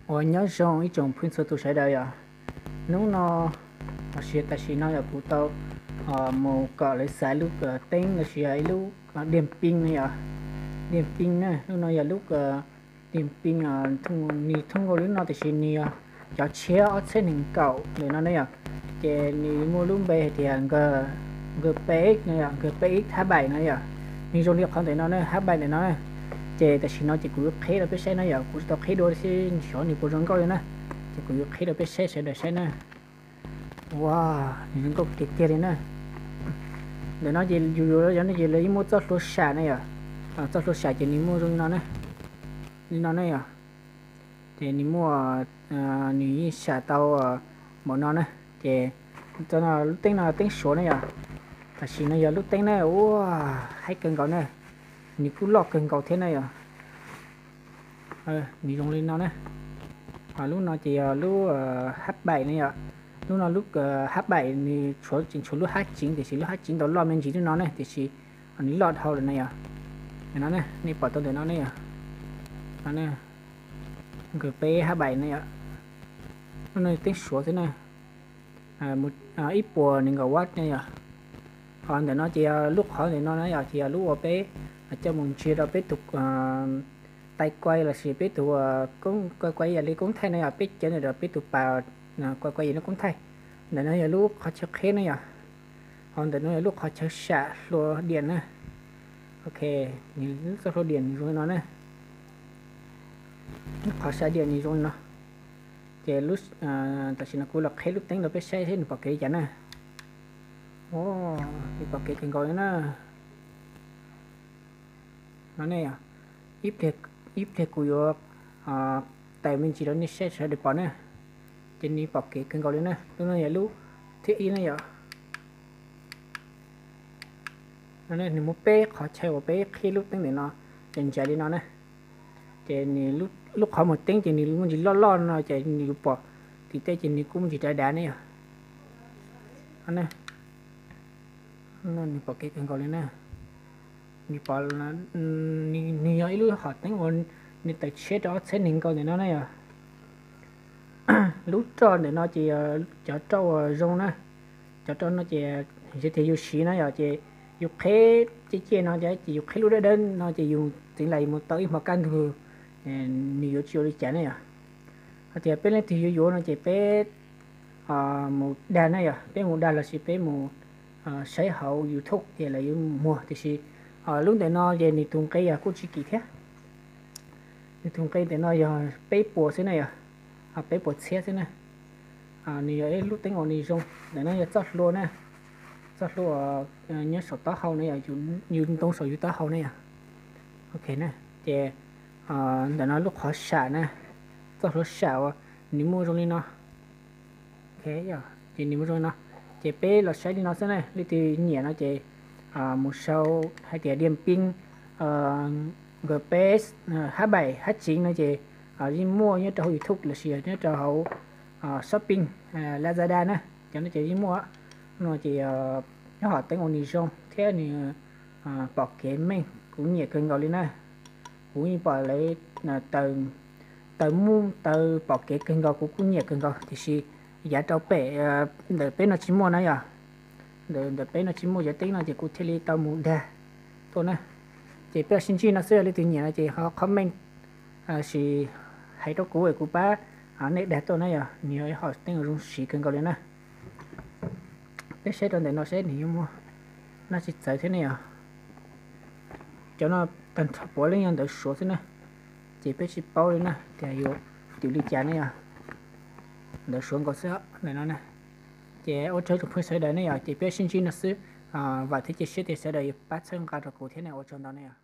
Uas nyob zoo ib tsoom phooj ywg txhua tus sawv daws yom. Hnub no, los sis tam sim no yog kuv tau mus kom lawv xaiv lub teeb los sis ib lub diag pin no yom. Diag pin na, lub no yog lub diag pin, nws thooj nkaus li no tiam sis nws yog cov tshiab ob txhiab nees nkaum ntawm no ne yom. Ces nws muaj lub npe hais tias G P X no yom, G P X H bảy no yom. Nws zoo li qhov ntawm no ne, H bảy ntawm no ne. Ces tam sim no ces kuv yuav qheb rau peb saib na yom, kuv tsis tau qheb dua xwb, xyov nws puas zoo nkauj li na. Ces kuv yuav qheb rau peb saib sawv daws saib na. Ua, nws zoo nkauj tiag tiag li na. Ntawm no ces yus yuav, yog no ces lawv yeej muaj txoj hlua sam na yom. Txoj hlua sam ces nws muaj zoo li no na. Li no na yom. Ces nws muaj, nws yeej sam tau npaum no na. Ces lub teeb no teeb Suav na yom. Tam sim no yog lub teeb na, ua, haib kawg nkaus na. Nws kuj loj kawg nkaus thiab na yom. Nws zoo li no na. Lub no ces yog lub H bảy na yom. Lub no lub H bảy nws tseem tshuav lub H chín tiam sis lub H chín tau loj me ntsis lub no na tiam sis nws loj dhau lawm na yom. No nej pom tau ntawm no ne yom. G P H bảy na yom. Lub no teeb Suav xwb na. Ib puas nees nkaum watt ne yom. Ho ntawm no ces yog lub qhov ntawm no na yom, ces yog lub uas peb coj mus ntsia rau peb tus tais kuai los sis peb tus koj kuai yam li koob thaij na yom, peb cov ntawm peb tus pas kuai kuai yam li koob thaij. Ntawm no yog lub qhov chaw qheb na yom. Ho ntawm no yog lub qhov chaw sam hlua diam na. Ok, nws lub txoj hlua diam nws zoo li no na. Lub qhov sam diam nws zoo li no. Ces tam sim no kuv los qheb lub teeb rau peb saib seb nws pom kev li cas na. Nws pom kev kawg nkaus li na. No ne, ib pliag kuv yuav taws me ntsis rau nej saib sawv daws pom na. Ces nws pom kev kawg nkaus li na. Lub no yog lub thib ib na yom. Nws muaj peb qhov chaw uas peb qhib lub teeb ntawm no, ces ntsaiv li no na. Ces nws lub qhov muag teeb ces nws muaj ntsis loj loj no ces nws yuav pom tim tej ces nws kuj muaj ntsis dav dav ne yom. Nws pom kev kawg nkaus li na. Nws pom, nws yog ib lub hom teeb uas nws tawm tshiab rau ob txhiab nees nkaum ntawm no na yom. Lub roj ntawm no ces yog cov roj uas zoo na. Cov roj no ces yog tias yus siv na yom, ces yus qheb ciaj ciaj no ces yus qheb lub dawb dawb no ces yus txeev lam mus tau ib hmo kaj ntug, nws yuav tsis ua li cas ne yom. Hos tias peb leej twg yuav yuav no ces peb mus dag na yom, peb mus dag los sis peb mus saib hauv YouTube ces lawv yuav muag. Tiam sis lub ntawm no ces nws tus nqe yog kuj tsis kim thiab. Nws tus nqe ntawm no yog peb puas xwb na yom, peb puas txhiab xwb na. Nws yog ib lub teeb uas nws zoo. Ntawm no yog txoj hlua na, txoj hlua nyob saum taub hau na yom, yus ntoo saum yus taub hau na yom. Ok na, ces ntawm no lub qhov sam na, txoj hlua sam uas nws muaj zoo li no. Ces nws muaj zoo li no, ces peb los saib li no xwb na. Leej twg nyiam no ces mus sau hais tias diag pin G P X H bảy H chín no ces yeej muaj nyob rau hauv YouTube los sis nyob rau hauv Shopee, Lazada na, cov no ces yeej muaj. No ces nyob hom teeb uas nws zoo thiab nws pom kev meej, kuv nyiam kawg nkaus li na. Kuv yeej pom lawv taws muj taws pom kev kawg nkaus, kuv kuj nyiam kawg nkaus, tiam sis yav rau pem ntawm peb no tsis muaj na yom. Ntawm peb no tsis muaj cov teeb no ces kuv thiaj li tau mus dag tuaj na. Ces peb sib ntsib no xwb, leej twg nyiam no ces ho comment, sis hais rau kuv es kuv pab nej dag tuaj na yom. Nws yog ib hom teeb zoo siv kawg nkaus li na. Peb saib rau ntawm no seb nws yuav muaj noj tsis txawv thiab ne yom. Cov no tag nrho puav leej yog ntawv Suav xwb na, ces peb tsis paub li na tias yuav twm li cas ne yom. Ntawv Suav nkaus xwb ntawm no na. Ces ua tsaug tsoom phooj sawv daws ne yom, ces peb sib ntsib no xwb. Vam thiab cia siab tias sawv daws yuav pab txhawb nqa rau kuv thiab ne, ua tsaug ntau ne yom.